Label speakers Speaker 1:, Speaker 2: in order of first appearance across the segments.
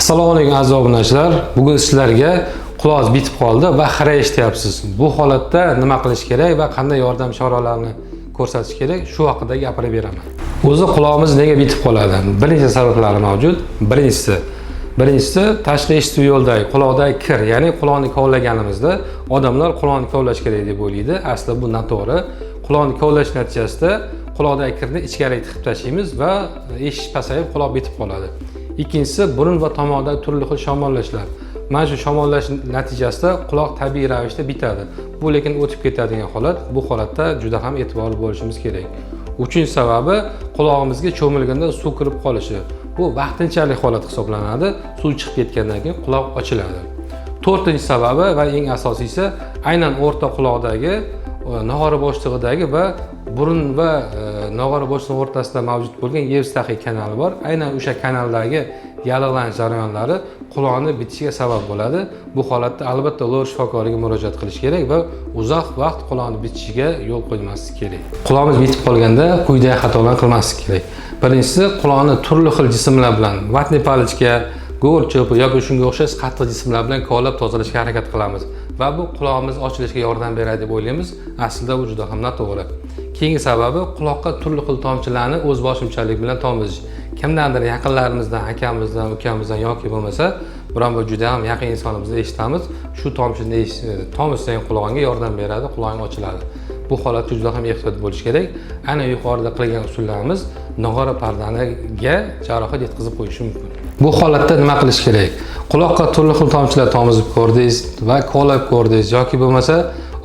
Speaker 1: Assalomu alaykum, aziz obunachilar. Bugun sizlarga qulog'ingiz bitib qoldi va xira eshityapsiz. Bu holatda nima qilish kerak va qanday yordam choralarini ko'rsatish kerak, shu haqida gapirib beraman. O'zi qulog'imiz nega bitib qoladi? Bir necha sabablari mavjud. Birinchisi tashqi eshituv yo'lidagi, quloqdagi kir, ya'ni quloqni kovlaganimizda odamlar quloqni kovlash kerak deb o'ylaydi. Aslida bu noto'g'ri. Quloqni kovlash natijasida quloqdagi kirni ichkariga tiqib tashlaymiz va eshitish pasayib, quloq bitib qoladi. Ikkinchisi, burun va tomoqda turli xil shamollashlar. Mana shu shamollash natijasida quloq tabiiy ravishda bitadi. Bu lekin o'tib ketadigan holat. Bu holatda juda ham e'tiborli bo'lishimiz kerak. Uchinchi sababi, qulog'imizga cho'milganda suv kirib qolishi. Bu vaqtinchalik holat hisoblanadi. Suv chiqib ketgandan keyin quloq ochiladi. To'rtinchi sababi va eng asosiysi, aynan o'rta quloqdagi, nog'ora bo'shlig'idagi va burun va nog'ora bo'shlig'i o'rtasida mavjud bo'lgan Yevstaxiy kanali bor. Aynan o'sha kanaldagi yallig'lanish jarayonlari quloqni bitishiga sabab bo'ladi. Bu holatda albatta lor shifokoriga murojaat qilish kerak va uzoq vaqt quloqni bitishiga yo'l qo'ymaslik kerak. Qulog'imiz bitib qolganda quyidagi xatolarni qilmaslik kerak. Birinchisi, quloqni turli xil jismlar bilan, ватный палочка, go'r cho'pi yoki shunga o'xshash qattiq jismlar bilan kovlab tozalashga harakat qilamiz va bu qulog'imiz ochilishiga yordam beradi deb o'ylaymiz. Aslida bu juda ham noto'g'ri. Keyingi sababi, quloqqa turli xil tomchilarni o'z boshimchalik bilan tomizish. Kimdandir, yaqinlarimizdan, akamizdan, ukamizdan yoki bo'lmasa biron bir juda ham yaqin insonimizdan eshitamiz: shu tomchini tomizsang, qulog'ingga yordam beradi, qulog'ing ochiladi. Bu holatda juda ham ehtiyot bo'lish kerak. Aynan yuqorida qilgan usullarimiz nog'ora pardaniga jarohat yetkazib qo'yishi mumkin. Bu holatda nima qilish kerak? Quloqqa turli xil tomchilar tomizib ko'rdingiz va kovlab ko'rdingiz yoki bo'lmasa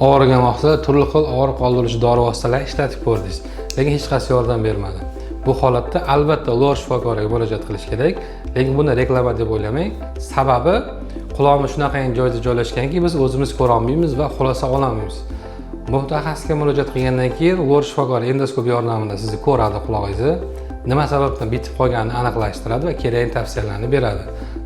Speaker 1: og'rigan vaqtida turli xil og'riq oldiruvchi dori vositalarini ishlatib ko'rdingiz, lekin hech qaysi yordam bermadi. Bu holatda albatta lor shifokoriga murojaat qilish kerak, lekin buni reklama deb o'ylamang. Sababi, qulog'imiz shunaqangi joyda joylashganki, biz o'zimiz ko'rolmaymiz va xulosa ololmaymiz. Mutaxassisga murojaat qilgandan keyin lor shifokori endoskop yordamida sizni ko'radi, qulog'ingizni nima sababdan bitib qolganini aniqlashtiradi va kerakli tavsiyalarni beradi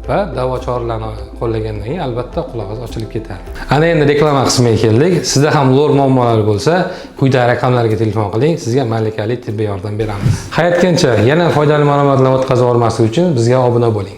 Speaker 1: va davo choralarini qo'llagandan keyin albatta qulog'ingiz ochilib ketadi. Ana endi reklama qismiga keldik. Sizda ham lor muammolari bo'lsa, quyidagi raqamlarga telefon qiling, sizga malakali tibbiy yordam beramiz. Hayotgancha yana foydali ma'lumotlar o'tkazib yubormaslik uchun bizga obuna bo'ling.